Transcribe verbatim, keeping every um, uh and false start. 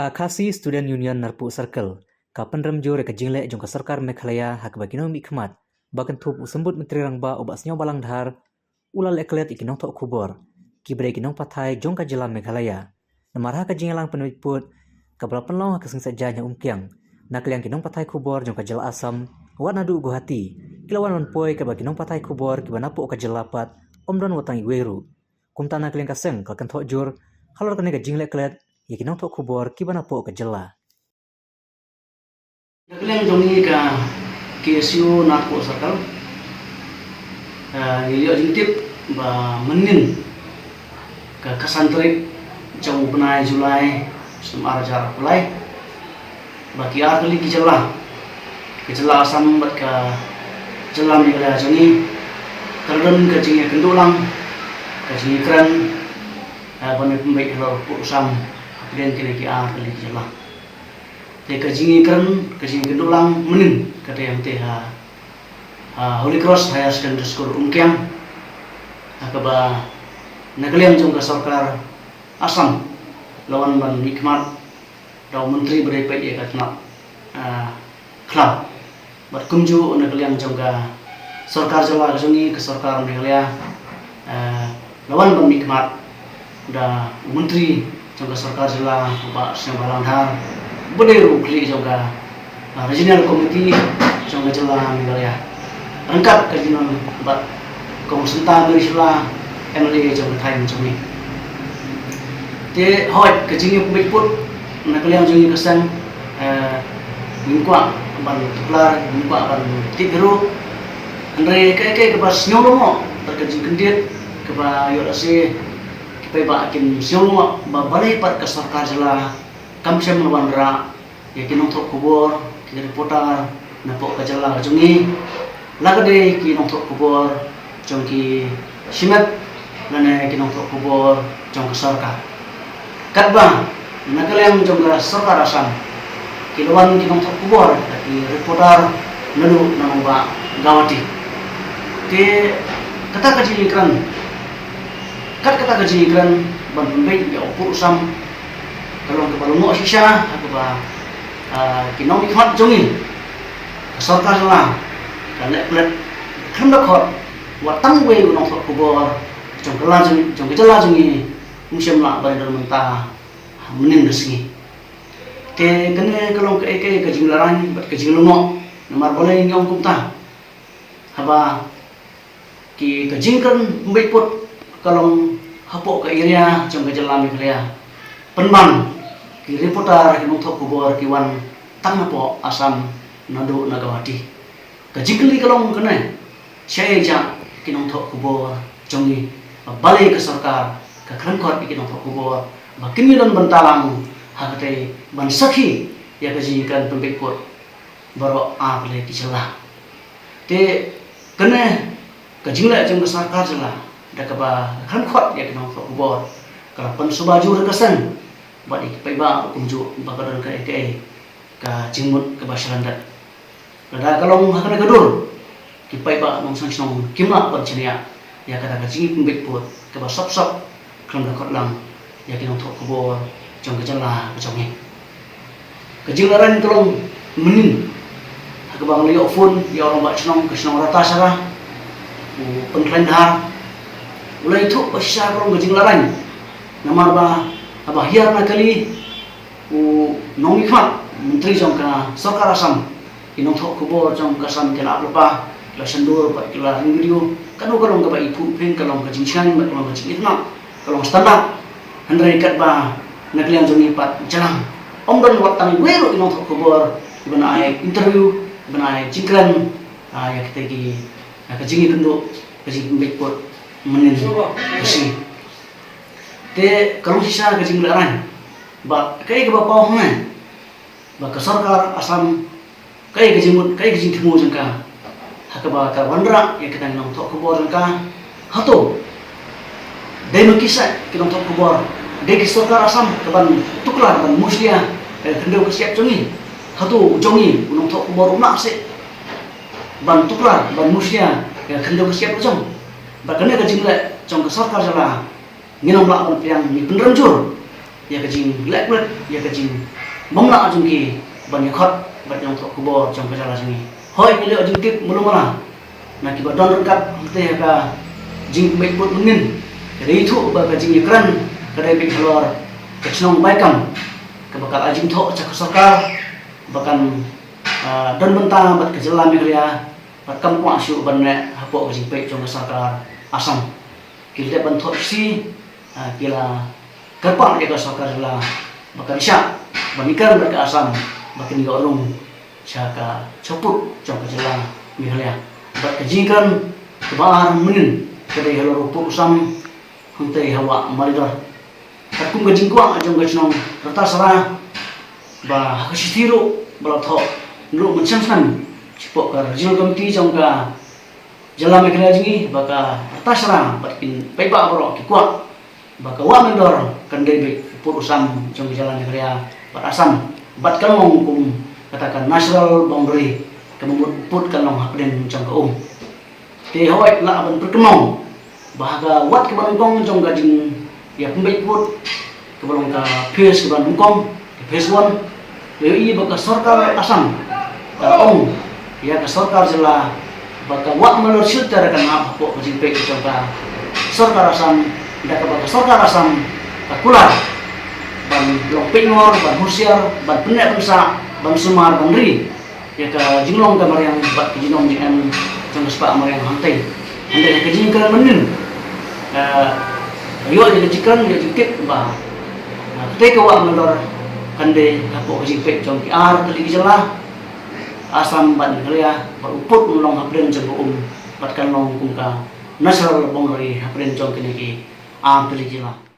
Ka Khasi Student Union Narpuh Circle ka pynrem jur ïa ka jingleh jong ka sorkar Meghalaya ha kaba ki nongmihkhmat ba kynthup u Symbud Myntri Rangbah u Bah Sniawbhalang Dhar u la leh klet ïa ki nongthoh khubor kiba dei ki nongpathai jong ka jylla Meghalaya. Namar ha ka jingïalang pynbeit pud kaba la pynlong ha ka Sngi Saitjaiñ ha Umkiang na ka liang ki nongpathai khubor jong ka jylla Assam wat naduh Guwahati ki la wan ban poi, katba ki nongpathai khubor kiba napoh ka jylla pat ym don wat tang iwei ruh. Kumta na ka liang ka seng ka la kynthoh jur halor kane ka jingleh klet ïa ki nongthoh khubor kiba napoh ka jylla. Na ka liang jong ngi ka K S U Narpuh Circle, ah, ngi la ïoh jingtip ba mynnin ka khatsan tarik jong u bnai July snem ar hajar arphew lai ba ki ar tylli ki jylla, ka jylla Assam bad ka jylla Meghalaya jong ngi ka la don ka jingïakynduh lang, ka jingïakren, ah, ban ïa pynbeit halor u pud u sam hapdeng kine ki ar tylli ki jylla. Te ka jingïakren, ka jingïakynduh lang mynnin ka dei hangtei ha, ha Holy Cross Higher Secondary School Umkiang, ha kaba na ka liang jong ka sorkar Assam la wan ban mihkhmat da u myntri ba dei peit ïa ka tnat, ah, khlaw. Bad kumjuh na ka liang jong ka sorkar jylla ka jong ngi, ka sorkar Meghalaya, eh, la wan ban mihkhmat da u myntri jong ka sorkar jylla u Bah Sniawbhalang Dhar, ba dei ruh u khlieh jong ka, eh, Regional Committee jong ka jylla Meghalaya, ryngkat ka jingïalang bad ka Kong Synta Mary Shylla, M L A jong ka thaiñ jong ngi. Te hooid ka jingïapynbeit pud na ka liang jong ngi ka seng, eh, ngim kwah ban tuklar, ngim kwah ban tip hi ruh. Hynrei kaei kaei kaba sngewlyngngoh bad ka jingkyndit kaba ïoh lehse ki paidbah kin sngewlyngngoh ba balei pat ka sorkar jylla kam shym la wanrah ïa ki nongthoh khubor, ki reporter napoh ka jylla ka jong ngi, la ka dei ki nongthoh khubor jong ki shimet lane ki nongthoh khubor jong ka sorkar. Katba na ka liang jong ka sorkar Assam ki la wan ki nongthoh khubor, ki reporter naduh na nongbah Guwahati. Te kata ka jingïakren, kat kata ka jingïakren ban pynbeit ïa u pud u sam ka long kaba lyngngoh shisha ha kaba, ah, ki nongmihkhmat jong ngi, ka sorkar jylla ka leh klet khlem da khot wat tang uwei u nongthoh khubor jong ka la jong, jong ka jylla jong ngi um shym lah ban ïadon mynta ha mynnin ka sngi. Te kane ka long kaei kaei ka jinglehrain bad ka jinglyngngoh, namar balei ngi ong kumta? Haba ki, ka jingkren pynbeit pud ka long hapoh ka area jong ka jylla Meghalaya, pynban ki reporter, ki nongthoh khubor ki wan tang napoh Assam naduh na Guwahati. Ka jingkylli ka long kane, shaei jah ki nongthoh khubor jong ngi, balei ka sorkar ka khlem khot ïa ki nongthoh khubor ba kin ïadon bynta lang ha katei ban sakhi ïa ka jingkren pynbeit pud baroh ar tylli ki jylla. Te kane ka jingleh jong ka sorkar jylla da kaba khlem khot ïa ki nongthoh khubor ka la pynsuba jur ka seng bad ïa ki paidbah ruh kumjuh ba ka don kaei kaei ka jingmut kaba shlan dat. Lada ka long ha kane ka dur, ki paidbah nongshong shnong kim lah ban shaniah ïa kata ka jingpynbeit pud kaba sop sop khlem da khot lang ïa ki nongthoh khubor jong ka jylla ka jong ngi. Ka jinglehrain ka long mynnin ha kaba nga la ïoh phone ïa u rangbah shnong ka shnong Ratacherra, u Pynkhlaiñ Dhar, u la ïathuh ba shisha ka long ka jinglehrain. Namar ba haba hiar na kali u nongmihkhmat, myntri jong ka sorkar Assam, ki nongthoh khubor jong ka Assam ki la ap lypa, ki la shondur bad ki la ring video. Kano ka long kaba i phuh phin, ka long ka jingshngaiñ bad ka long ka jingitynnad, ka long standard. Hynrei katba na ka liang jong ngi pat jlang, ym don wat tang iwei ruh i nongthoh khubor iba nang ai interview, iba nang ai jingkren, ah, ïa kita ki, ah, ka jingïakynduh, ka jingpynbeit pud mynnin ka sngi. Te ka long shisha ka jinglehrain. Bad kaei kaba paw hangne ba ka sorkar Assam, kaei ka jingmut, kaei ka jingthmu jong ka ha kaba ka wanrah ïa kita ki nongthoh khubor jong ka? Hato dei ma ki seh ki nongthoh khubor, dei ki sorkar Assam ka ban tuklar, ban mushlia ïa ka khyndew ka shyiap jong ngi? Hato u jong ngi u nongthoh khubor um lah seh ban tuklar, ban mushlia ïa ka khyndew ka shyiap ka jong? Bad kane ka jingleh jong ka sorkar jylla ngin ym lah ban pdiang, ngi pynrem jur. ïa ka jingleh klet, ïa ka jingbymlah jong ki ban ïakhot bad ïa u thoh khubor jong ka jylla jong ngi. Hooid, ngi la ïoh jingtip malu mala na kiba don ryngkat hangtei ha ka jingpynbeit pud mynnin. Ka dei thuh ba ka jingïakren ka dei beit halor ka shnong Baikam, kaba ka la ai jingthoh sha ka sorkar ba kan, ah, don bynta bad ka jylla Meghalaya, bad kam kwah shuh ban leh hapoh ka jingpeit jong ka sorkar Assam. Ki la dep ban thoh shi, ah, ki la kyrpad ïa ka sorkar jylla ba kan shah ban ïakren bad ka Assam ba kin ïoh rung sha ka shongkut jong ka jylla Meghalaya. Bad ka jingkren kaba ar mynnin ka dei halor u pud u sam hangtei ha wah Malidor. Katkum ka jingkwah jong ka shnong Ratasra ba ha ka shithi ruh ba la thoh ruh mynshem snem shapoh ka Regional Committee jong ka jylla Meghalaya jong ngi ba ka Ratasra bad ki paidbah baroh ki kwah ba ka wah Malidor kan dei beit u pud u sam jong ka jylla Meghalaya bad Assam, bad kan long kum kata ka natural boundary, ka mut u pud kan long hapdeng jong ka um. Te hooid, lah ban pynkynmaw ba ha ka wat kaba nyngkong jong ka jingïapynbeit pud, kaba long ka phase kaba nyngkong, ka phase one, la ïohi ba ka sorkar Assam ka la ong ïa ka sorkar jylla ba ka wah Malidor Silchar kan hap hapoh ka jingpeit jong ka sorkar Assam, da kaba ka sorkar Assam ka kular ban long peitngor, ban husiar, ban pynneh pynsah, ban sumar, ban ri ïa ka jinglong ka mariang bad ka jinglong jingem jong ka spah mariang hangtei. Hynrei ha ka jingkren mynnin, eh, ïoh ïa ka jingkren, ïoh jingtip ba, eh, katei ka wah Malidor kan dei hapoh ka jingpeit jong ki ar tylli ki jylla, Assam bad Meghalaya, bad u pud un long hapdeng jong ka um bad kan long kum ka natural boundary hapdeng jong kine ki ar tylli ki jylla.